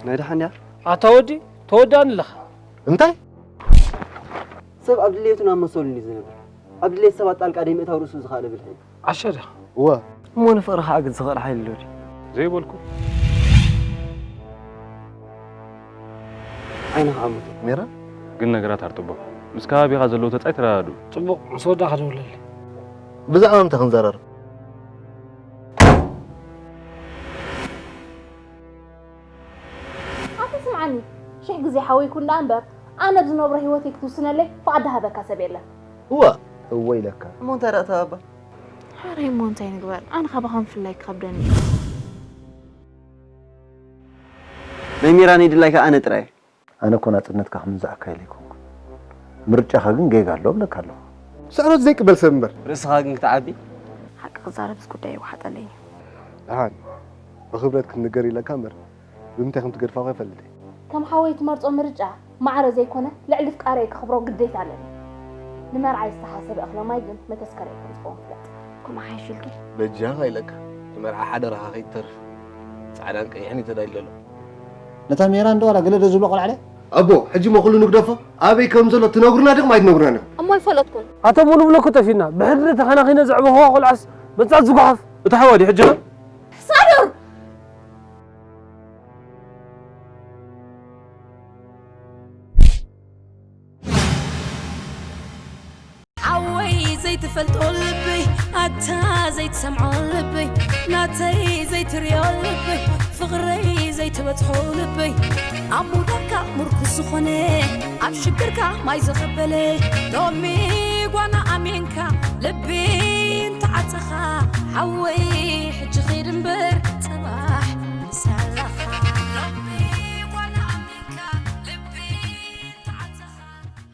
ናይ ደሓን ድያ? ኣታ ወዲ ተወዳኒ ኣለኻ። እንታይ ሰብ ኣብ ድሌቱ ናብ መሰሉ እንዲ ዝነብር ኣብ ድሌት ሰባት ጣልቃ ደይ ምእታው ርእሱ ዝኻለ ብልሒ። ዓሸዳ እወ እሞ ንፍቕሪ ከዓ ግን ዝኽእል ሓይሊ ኣሎ ድዩ? ዘይበልኩ ዓይንኻ ኣሙት። ሜራ ግን ነገራት ኣርጥቦ ምስ ከባቢኻ ዘለዉ ተጻይ ተረዳዱ። ጽቡቕ ምስ ወዳኻ ደውለለይ። ብዛዕባ ምንታይ ክንዘራረብ ኣቲ ስምዓኒ ሽሕ ግዜ ሓወይኩ እንዳ እምበር ኣነ ብዝነብሮ ህይወተይ ክትውስነለይ ፍቓድ ሃበካ ሰብ የለን። እወ እወ ኢለካ እሞ እንታይ ደኣ ተባባ ሓረይ እሞ እንታይ ንግበር ኣነ ካባኻ ምፍላይ ክኸብደኒ እዩ ናይ ሜራነይ ድላይ ከኣ ኣነ ጥራይ ኣነ እኮ ናጽነትካ ክምንዝዓካ ኢለ ኣይኮንኩን ምርጫኻ ግን ጌጋ ኣሎ እብለካ ኣለኹ ስዕረት ዘይቅበል ሰብ እምበር ርእስኻ ግን ክትዓቢ ሓቂ ክዛረብስ ጉዳይ ይወሓጠለይ እዩ ደሓን ብኽብረት ክትንገር ኢለካ እምበር ብምንታይ ከም ትገድፋ እኮ ይፈልጥ እየ ከም ሓወይ ትመርጾ ምርጫ ማዕረ ዘይኮነ ልዕሊ ፍቃረይ ከኽብሮ ግዴታ ኣለኒ። ንመርዓይ ዝተሓሰበ እኽለ ማይ ግን መተስከረይ ከም ዝኸውን ፍለጥ። ከምኡ ሓይሽ ኢልኪ። በጃኻ ኢለካ ንመርዓ ሓደራኻ ከይትተርፍ ጻዕዳን ቀይሕን እዩ ተዳልዩ ዘሎ። ነታ ሜራ እንዶ ዋላ ገለ ዶ ዝብሎ ቆልዓ ድያ? ኣቦ ሕጂ እሞ ኩሉ ንግደፎ ኣበይ ከም ዘሎ ትነግሩና ዲኹም ኣይትነግሩናን ኢኹም? እሞ ኣይፈለጥኩን። ኣታ ሙሉ ብለኩ ጠፊና ብሕድሪ ተኸናኺነ ዘዕበኽዋ ቆልዓስ መጻት ዝጓሓፍ። እቲ ሓዋ ድዩ ሕጂ ኸ? ሳዶር! ሓወይ ዘይትፈልጦ ልበይ ኣታ ዘይትሰምዖ ልበይ ናተይ ዘይትርእዮ ልበይ ፍቕረይ ዘይትበጽሖ ልበይ ኣብ ምውዳቕካ ምርኩስ ዝኾነ ኣብ ሽግርካ ማይ ዝቐበለ ሎሚ ጓና ኣሜንካ ልቢ እንተዓጸኻ ሓወይ